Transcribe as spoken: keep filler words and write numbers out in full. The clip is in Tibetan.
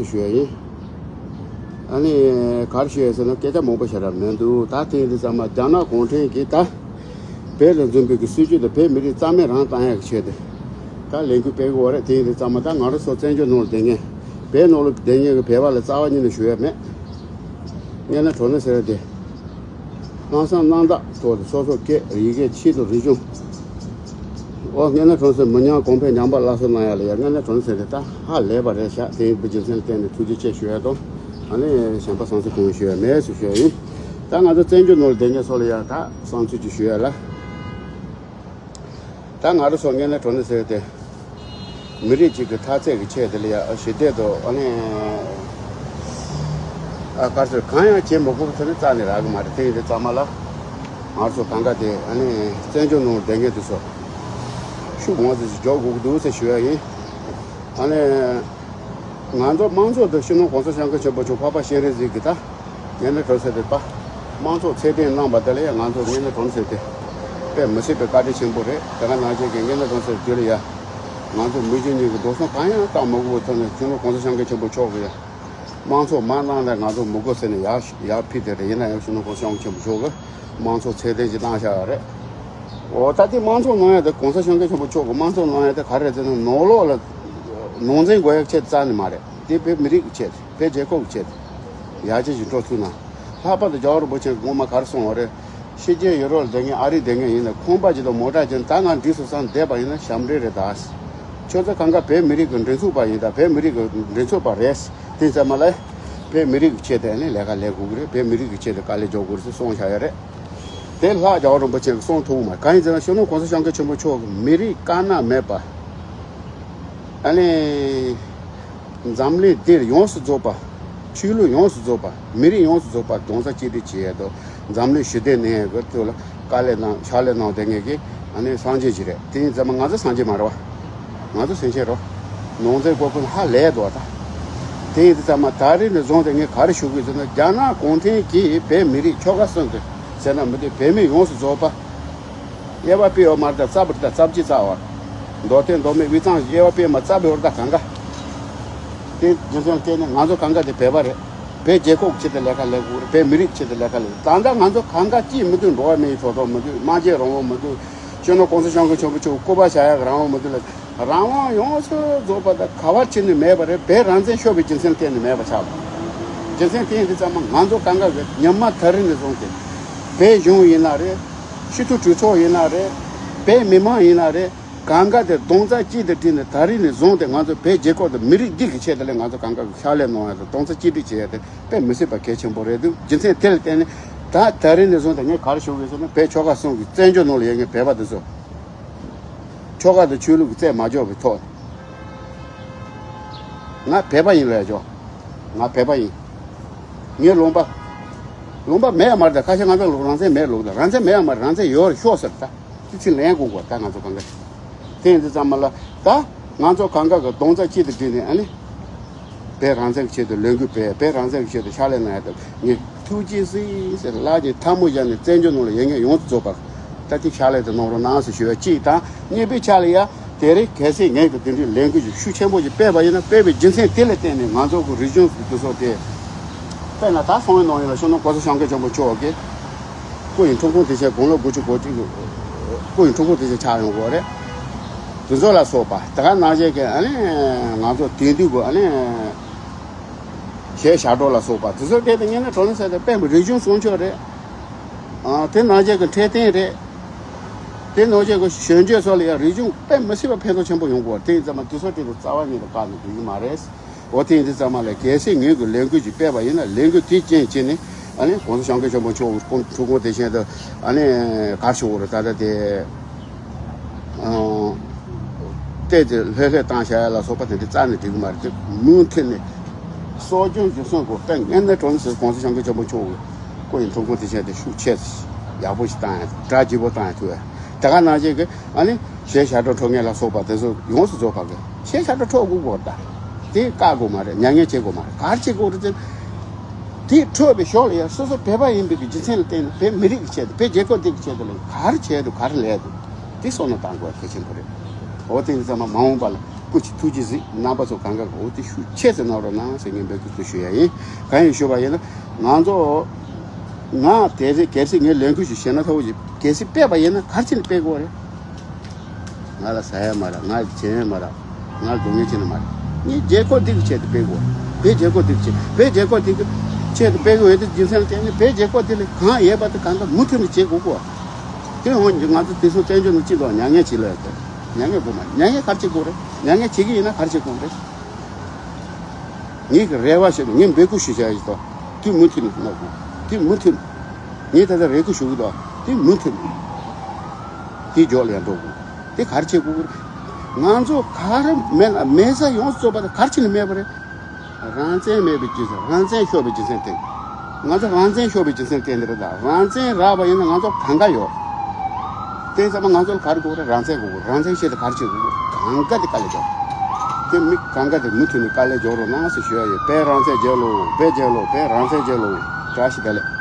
ཞུ་ཡ་ཡིན། ཨ་ནི་ག་རེ་ཞུ་ཡ་ཟེར་ན་སྐད་ཆ་མང་པོ་བཤད་ར་མི་འདུག་ད་དེ་ཡིན་དུས་ཙམ་མ་རྒྱ་ནག་གུང་ཁྲན་གྱིས་ད་བོད་ལ་འཛིན་པའི་གི་སྲིད་ཇུས་དང་བོད་མི་རིགས་རྩ་མེད་རང་བཏང་ཡ་གི་ཆེད་དུ་ད་ལས་འགུལ་སྤེལ་གི་ཡོད་རེད། དེ་ཡིན་དུས་ཙམ་མ་ད་ང་རང་ཚོ་བཙན་བྱོལ་ནང་ལ་བསྡད་མཁན་བོད་ནང་ལ་བསྡད་མཁན་གི་བོད་པ་ལ་རྩ་བ་ཉིད་ནས་ཞུ་ཡ་མེད། ངན་ན་གྲོ་ན་ཟེར་བ་དེ། ལྷག་བསམ་རྣམ་དག་ཐོག་ཏུ་སོ་སོ་སྐད་ཡི་གེ་ཆེད་དུ་རིག་གཞུང་། ཨོ་ངན་ན་གྲོ་ན་ཟེར་མི་ཉམས་གོང་འཕེལ་ཉམས་པ་སླར་གསོ་གནང་ཡ་ལ་ཡ་ངན་ན་གྲོ་ན་ཟེར་དེ་ད་ཧ་ལས་པ་རེད་ཤག་དེ་ཡིན་པའི་རྒྱུ་མཚན་ལ་བརྟེན་ནས་ཐུགས་རྗེ་ཆེ་ཞུ་ཡ་དང་། ཨ་ནི་གཞན་པ་བསམ་ཚུལ་གང་ཞུ་ཡ་མེད་ཟེར་ཞུ་ཡ་ཡིན། ད་ང་ཚོ་བཙན་བྱོལ་ནང་ལ་བསྡད་མཁན་ཚོ་ལ་ཡ་ད་བསམ་ཚུལ་ཅིག་ཞུ་ཡ་ལ། ད་ང་རང་ཚོ་ངན་ན་གྲོ་ན་ཟེར་དེ། མི་རིགས་གཅིག་གི་འཐབ་རྩོད་ཀྱི་ཆེད་དེ་ལ་ཡ་ཞི་བདེ་དང་ཨ་ནི། ཨ་དཀར་སོར་གང་ཡང་བྱེད་མི་དགོས་པ་ཚོ་ནི་རྩ་ནས་རག་གི་མ་རེད། དེ་ཡིན་དུས་ཙམ་མ་ལ། ང་ཚོ་གང་ག་དེ་ཨ་ནི་བཙན་བྱོལ་ནང་བསྡད་མཁན་དེ་ཚོ་ཤུགས་མང་ཙམ་ཞིག་འཇོག་དགོས་ཀྱི་འདུག་ཟེར་ཞུ་ཡ་ཡིན། ཨ་ནི་ང་ཚོ་དམངས་གཙོ་དང་སྤྱི་ནོར་གོང་ས་སྐྱབས་མགོན་ཆེན་པོ་མཆོག་འཕགས་པ་སྤྱན་རས་གཟིགས་ཀྱི་ད་ངན་ན་གྲོ་ན་ཟེར་དེ་པ་དམངས་གཙོ་ཚད་ལྡན་གནང་བ་དེ་ལ་ཡང་ང་ཚོ་ངན་ན་གྲོ་ན་ཟེར་དེ་དཔེ་མི་སྲིད་པའི་བཀའ་དྲིན་ཆེན་པོ་རེད། དེ་ག་ནང་བཞིན་གྱི་ངན་ན་གྲོ་ན་ཟེར་དེ་ལ་ཡ་ང་ཚོ་མི་རྒྱུ་གཉིས་ཀྱི་འགྲོ་སོང་གང་ཡང་བཏང་མི་དགོས་པའི་ཐོག་ནས་སྤྱི་ནོར་གོང་ས་སྐྱབས་མགོན་ཆེན་པོ་མཆོག་གི་ཡ། དམངས་གཙོ་མ་གནང་ན་ང་ཚོ་མི་དགོས་ཟེར་ནས་ཡར་ཡར་ཕུལ་དེ་རེད། ཡིན་ན་ཡང་སྤྱི་ནོར་གོང་ས་སྐྱབས་མགོན་ཆེན་པོ་མཆོག་གིས་དམངས་གཙོ་ཚད་ལྡན་ཞིག་བཏང་བཞག་ཡོད་རེད། འོ་ད་དེ་དམངས་གཙོ་གནང་ཡ་དེ་གོང་ས་སྐྱབས་མགོན་ཆེན་པོ་མཆོག་གིས་དམངས་གཙོ་གནང་ཡ་དེ་ག་རེ་རེད་ཟེར་ན་ནང་ལོགས་ལ་ནང་འཛིང་དགོས་ཡ་ཆེད་རྩ་ནས་མ་རེད། དེ་བོད་མི་རིགས་ཀྱི་ཆེད་དེ་བོད་རྒྱལ་ཁབ་ཀྱི་ཆེད་དེ་ཡར་རྒྱས་ཤིག་འགྲོ་ཐུབ་ན། ལྷག་པར་དུ་རྒྱལ་བ་རིན་པོ་ཆེ་གིས་སྔོན་མ་ག་རེ་གསུངས་པ་རེད། ཕྱི་རྒྱལ་ཡུ་རོབ་ལ་བསྡད་མཁན་ཨ་རི་བསྡད་མཁན་ཡིན་ན་ཁང་པ་ཅིག་དང་མོ་ཊ་ཅིག་ད་ང་འགྲིག་སོང་བསམ་བསྡད་པ་ཡིན་ན་ཞབས་འདྲེན་རེད་ད། ཁྱོད་ཚོ་གང་ག་བོད་མི་རིགས་ཀྱི་མགྲིན་ཚབ་པ་ཡིན་ད། བོད་མི་རིགས་ཀྱི་མགྲིན་ཚབ་པ་རེད། དེ་ཙམ་མ་ལ་བོད་མི་རིགས་ཀྱི་ཆེད་དུ་ནི་ལས་ཀ་ལས་དགོས་ཀྱི་རེད། བོད་མི་རིགས་ཀྱི་ཆེད་དུ་དཀའ་ལས་རྒྱག་དགོས་རེད་ཟེར་གསུངས་བཞག་ཡ་རེད། དེ་ལྷག་རྒྱལ་བ་རིན་པོ་ཆེ་གིས་གསུངས་ཐུབ་མ་རེད། གང་ཡིན་ཟེར་ན་སྤྱི་ནོར་གོང་ས་སྐྱབས་མགོན་ཆེན་པོ་མཆོག་གིས་མི་རིགས་དཀར་ནག་མེད་པ། ཨ་ནི། འཛམ་གླིང་འདིར་ཡོངས་སུ་རྫོགས་པ། ཆོས་ལུགས་ཡོངས་སུ་རྫོགས་པ། མི་རིགས་ཡོངས་སུ་རྫོགས་པ་རྡོག་རྩ་གཅིག་སྒྲིལ་བྱེད་ཡས་དང་འཛམ་གླིང་ཞི་བདེ་གནས་ཡས་ཀྱི་ཐོག་ལ་དཀའ་ལས་གནང་ཕྱག་ལས་གནང་བསྡད་མཁན་གྱི་ཨ་ནི་སངས་རྒྱས་ཅིག་རེད། དེ་ཡིན་ཙང་མ་ང་ཚོ་སངས་རྒྱས་མ་རེད་བ། ང་ཚོ་སེམས་ཅན་རེད། ནང་ཚན་སྐོར་ཁུལ་ཧ་ལས་འདུག་བ་ད། དེ་ཡིན་ཙང་མ་ད་རེས་ནས་བཟུང་སྟེ་ངས་ག་རེ་ཞུ་གི་ཡོད་ཟེར་ན་རྒྱ་ནག་གུང་ཁྲན་གྱིས་བོད་མི་རིགས་ཆོལ་ཁ་གསུམ་དུ་ཟེར་ན་མི་འདུག་བོད་མི་ཡོངས་སུ་རྫོགས་པ། དབྱེ་བ་སྤེལ་ཡོད་མ་རེད་ད། རྩ་བ་རེད་ད། རྩ་བརྒྱུད་རྩ་བ་རེད། མདོ་སྟོད་མདོ་སྨད་དབུས་གཙང་དབྱེ་བ་སྤེལ་མ་རྩ་བའི་བར་ད་གང་ག་དེ་རྒྱུ་མཚན་བརྟེན་ནས་ང་ཚོ་གང་ག་དེ་བོད་པ་རེད། བོད་རྒྱལ་ཁབ་ཆེད་དུ་ལས་ཀ་ལས་དགོས་རེད། བོད་མི་རིགས་ཆེད་དུ་ལས་ཀ་ལས། ད་ལྟ་ང་ཚོ་གང་ག་ཅིས་མི་འདུག་འགྲོ་བ་མིའི་ཐོབ་ཐང་མི་འདུག་སྨྲ་བརྗོད་རང་དབང་མི་འདུག་སྤྱི་ནོར་གོང་ས་སྐྱབས་མགོན་ཆེན་པོ་མཆོག་སྐུ་པར་བཞག་ཡག་རང་དབང་མི་འདུག་ལ། རང་དབང་ཡོངས་སུ་རྫོགས་པ་དང་ག་བ་ཕྱིན་ནས་མེད་པ་རེད། བོད་རང་བཙན་ཤོར་བའི་རྒྱུ་མཚན་གཏན་ནས་མེད་པ་ཆགས་པ། རྒྱུ་མཚན་དེ་ཡིན་དུས་ཙམ་མ་ང་ཚོ་གང་ག་གི་ཉི་མ་ད་རིང་ནས་བཟུང་སྟེ། བོད་གཞུང་ཡིན་ན་རེད། སྤྱི་འཐུས་གྲོས་ཚོགས་ཡིན་ན་རེད། བོད་མི་མང་ཡིན་ན་རེད། གང་ག་དེ་རྡོག་རྩ་གཅིག་ཏུ་བསྒྲིལ་ནས་ད་རིང་ནས་བཟུང་སྟེ་ང་ཚོ་བོད་རྒྱལ་ཁབ་དང་མི་རིགས་འདི་གི་ཆེད་དུ་ལས་ང་ཚོ་གང་ག་གི་ཕྱག་ལས་གནང་ཡ་དང་རྡོག་རྩ་གཅིག་སྒྲིལ་བྱེད་ཡ་དེ་དཔེ་མི་སྲིད་པ་གལ་ཆེན་པོ་རེད་འདུག་རྒྱུ་མཚན་དེ་ལ་བརྟེན་ནས་ད་ད་རིང་ནས་བཟུང་སྟེ་ངས་ག་རེ་ཞུ་གི་ཡོད་ཟེར་ན་བོད་ཆོལ་ཁ་གསུམ་གི་བཙན་བྱོལ་ནང་ལ་ཡོད་མཁན་བོད་པ་དེ་ཚོ། ཆོལ་ཁ་དང་ཆོས་ལུགས་ཀྱི་རྩད་མ་འཇོག་པའི་ཐོག་ང་བོད་པ་ཡིན་ལབ་ཡ་ཆོག་ང་བོད་པ་ཡིན། ངའི་ལུང་པ། ལུང་པ་མེད་ཡ་མ་རེད་ད། ཁ་ཤས་ང་ཚོ་ལུང་རང་བཙན་མེད་ལུགས་ད། རང་བཙན་མེད་ཡ་མ་རེད། རང་བཙན་ཡོད་རེད་ཤོག་ཟེར་ད། དེ་ཚིག་ལན་དགོས་གོ་ད་ང་ཚོ་གང་ག་དེ་ཡིན་དུས་ཙམ་མ་ལ་ད་ང་ཚོ་གང་ག་གི་རྡོག་རྩ་གཅིག་ཏུ་བསྒྲིལ་ནས་ཨ་ནི། བོད་རང་བཙན་གྱི་ཆེད་དུ་ལས་འགུལ་སྤེལ། བོད་རང་བཙན་གྱི་ཆེད་དུ་ཕྱག་ལས་གནང་ཡ་དང་ངས་ཐུགས་རྗེ་གཟིགས་ཟེར་ལག་གཉིས་ཐལ་མོ་སྦྱར་ནས་བཙན་བྱོལ་ནང་ལ་ཡོད་མཁན་ཡོངས་སུ་རྫོགས་པར་ད་ལྟའི་ཕྱག་ལས་དེ་གནང་རོགས་གནང་ཟེར་ཞུ་བ་གཅིག་དང་། གཉིས་པའི་ཆ་ལ་ཡ་དེ་རིང་གལ་སྲིད་ངས་ཀྱི་དེ་འདྲའི་ལས་འགུལ་ཞིག་ཤུགས་ཆེན་པོ་ཞིག་སྤེལ་བ་ཡིན་ན་སྤེལ་བའི་རྒྱུ་མཚན་དེ་ལ་བརྟེན་ནས་ང་ཚོ་གི་རིག་གཞུང་དེ་ཚོ་དེ་དཔེར་ན་ད་སོང་བའི་ནང་ཡིན་ལ་སྤྱི་ནོར་གོང་ས་སྐྱབས་མགོན་ཆེན་པོ་མཆོག་གིས་སྐུ་ཡི་འཁྲུངས་སྐར་དེ་ཆེད་དགུང་ལོ་དགུ་བཅུ་གོ་གཅིག་གི་སྐུ་ཡི་འཁྲུངས་སྐར་དེ་ཆེད་ཆགས་ཡོང་གི་ཡོད་རེད། དེ་ཚོ་ལ་སོགས་པ་དེ་ག་ནང་བཞིན་གྱི་ཨ་ནི་ང་ཚོ་དེང་དུས་ཀྱི་ཨ་ནི། གཞས་ཞབས་བྲོ་ལ་སོགས་པ་དེ་ཚོ་སྐད་དུ་ཉན་ན་གྲོ་ནས་ཟེར་ཏེ་དཔེ་མི་རིག་གཞུང་སྲུང་སྐྱོབ་རེད། ཨ་དེ་ནང་བཞིན་གྱི་འཕྲོད་བསྟེན་རེད། དེ་ནང་བཞིན་གྱི་གཞོན་སྐྱེས་ཚོ་ལ་ཡང་རིག་གཞུང་དཔེ་མི་སྲིད་པ་ཕན་ཐོགས་ཆེན་པོ་ཡོང་གི་ཡོད་རེད། དེ་ཡིན་ཙང་མ་དེ་ཚོ་དེ་ཚོ་རྩ་བ་ཉིད་དུ་བཀག་ནས་འགྲིག་གི་མ་རེད། འོ་དེ་ཡིན་དུས་ཙམ་མ་ལ་གལ་སྲིད་ངོས་ཀྱི་ལས་འགུལ་ཅིག་སྤེལ་བ་ཡིན་ན་ལས་འགུལ་དེའི་རྐྱེན་བྱས་ནས་ཨ་ནི་༸གོང་ས་༸སྐྱབས་མགོན་ཆེན་པོ་མཆོག་གི་འཁྲུངས་སྐར་དེ་བཞིན་དུ་ཨ་ནི་གར་ཞུ་བ་རེད། ད་ལྟ་དེ། ཨང་། བལྟས་ཏེ་ལྷོད་ལྷོད་བཏང་བྱ་ཡ་ལ་སོགས་པ་དེ་འདྲ་རྩ་ནས་འགྲིག་གི་མ་རེད། དེ་མུ་མཐུད་ནས་གསོ་སྐྱོང་རྒྱུན་སྲུང་དགོས། དཔེ་ངན་ནས་གྲོངས་ཟེར་༸གོང་ས་༸སྐྱབས་མགོན་ཆེན་པོ་མཆོག་གི་སྐུ་ཡི་འཁྲུངས་སྐར་དེ་བཞིན་དུ་ཤུགས་ཆེ་ཡག་པོ་ཞིག་བཏང་ཡ་གྲ་རྒྱས་པོ་བཏང་ཡ་ཐུབ་ཡ། དེ་ག་ནང་བཞིན་གྱི་ཨ་ནི་གཞས་ཞབས་བྲོ་འཁྲབ་མཁན་ལ་སོགས་པ་དེ་ཚོ་ཡོངས་སུ་རྫོགས་པ་གི་གཞས་ཞབས་བྲོ་འཁྲབ་དགོས་གོ་ད། དེ་བཀག་དགོས་མ་རེད། མྱ་ངན་བྱེད་དགོས་མ་རེད། ག་རེ་བྱེད་དགོས་རེད་ཟེར། དེ་འཁྲབ་པའི་ཞོར་ལ་ཡང་སོ་སོ་བོད་པ་ཡིན་པའི་གི་རྒྱུ་མཚན་ལ་བརྟེན་ནས་བོད་མི་རིགས་ཀྱི་ཆེད་དུ་བོད་རྒྱལ་ཁབ་འདི་གི་ཆེད་དུ་ལ་ག་རེ་བྱས་འདུག་ག་རེ་ལས་འདུག་དེ་བསམ་བློ་བཏང་དགོས་གལ་ཆེན་པོ་རེད། འོ་དེ་ཡིན་ཙང་མ་མ་འོངས་པ་ལ་ སྐུ་མཁྱེན། ཐུགས་རྗེ་གཟིགས། རྣམ་པ་ཚོ་གང་ག་གོ་དེ་ཤུགས་ཆེ་ཙམ་གནང་རོགས་གནང་ཟེར་ངས་འབོད་སྐུལ་དུ་ཞུ་ཡ་ཡིན། གང་ཡིན་ཞུ་བ་ཡིན་ན། ང་ཚོ་ང་དེ་རེད། གལ་སྲིད་ངས་ལས་འགུལ་ཞིག་བྱས་ན་ཐོག་གལ་སྲིད་སྤེལ་བ་ཡིན་ན་ག་རེ་བྱས་ནས་སྤེལ་དགོས་རེད། ང་ལ་ཟ་ཡ་མ་རག་ང་ལ་བྱེད་ཡ་མ་རག་ང་ལ་སྡུག་བསྔལ་བྱེད་ནི་མ་རེད། ངས་རྒྱལ་ཁབ་འདི་གི་ཆེད་དུ་སྤེལ་དགོས། བོད་རྒྱལ་ཁབ་འདི་གི་ཆེད། བོད་རྒྱལ་ཁབ་འདི་གི་ཆེད་དུ་སྤེལ་དགོས་ཡོད་དེ། རྒྱུ་མཚན་ལ་བརྟེན་ནས་བོད་རྒྱལ་ཁབ་འདི་ལ་གང་ཡོད་པ་དེ་གང་ག་མུ་མཐུད་ནས་བྱེད་དགོས་གོ། དེ་འོན་ཀྱང་ང་ཚོ་དེ་ཚོ་བཙན་བྱོལ་ནང་སྤྱི་ཚོགས་མྱ་ངན་བྱེད་ལ་ཡོད་དེ། མྱ་ངན་དགོས་མ་རེད། མྱ་ངན་ག་རེ་བྱེད་དགོས་རེད། མྱ་ངན་བྱེད་ཀྱི་ཡིན་ན་ག་རེ་བྱེད་དགོས་རེད། ངེད་ཀྱི་རེ་བ་ཞིག་ངས་འབོད་སྐུལ་ཞུ་བྱ་ཡིན་ཏོ། དེ་མུ་མཐུད་ནས་གནང་དགོས། དེ་མུ་མཐུད་ནས། ངས་ད་ལྟ་རེ་སྐུལ་ཞུ་གི་འདུག་དེ་མུ་མཐུད་ནས། དེ་མགྱོགས་ལ་ཡང་འགྲོ་དགོས། དེ་ག་རེ་བྱེད་དགོས་རེད། ང་ཚོ་ག་རེ་མེད་ལ་མེད་ས་ཡོངས་སུ་རྫོགས་པ་དེ་ག་རེ་བྱས་ནས་མེད་པ་རེད། རང་བཙན་མེད་པའི་རྒྱུ་མཚན། རང་བཙན་ཤོར་བའི་རྒྱུ་མཚན་བརྟེན། ང་ཚོ་རང་བཙན་ཤོར་བའི་རྒྱུ་མཚན་བརྟེན་དེ་རེད་ད། རང་བཙན་རག་པ་ཡིན་ན་ང་ཚོ་གང་ག་ཡོད། དེ་ཚང་མ་ང་ཚོ་ལ་ག་རེ་དགོས་རེད། རང་བཙན་དགོས་རེད། རང་བཙན་ཆེད་དུ་ག་རེ་བྱེད་དགོས་རེད། གང་ག་དེ་དཀའ་ལས་རྒྱག་དེ་མི་གང་ག་དེ་མུ་མཐུད་ནས་དཀའ་ལས་རྒྱག་རོགས་གནང་ཟེར་ཞུ་ཡ་ཡོད། བོད་རང་བཙན་རྒྱལ་ལོ། བོད་རྒྱལ་ལོ། བོད་རང་བཙན་རྒྱལ་ལོ། བཀྲ་ཤིས་བདེ་ལེགས།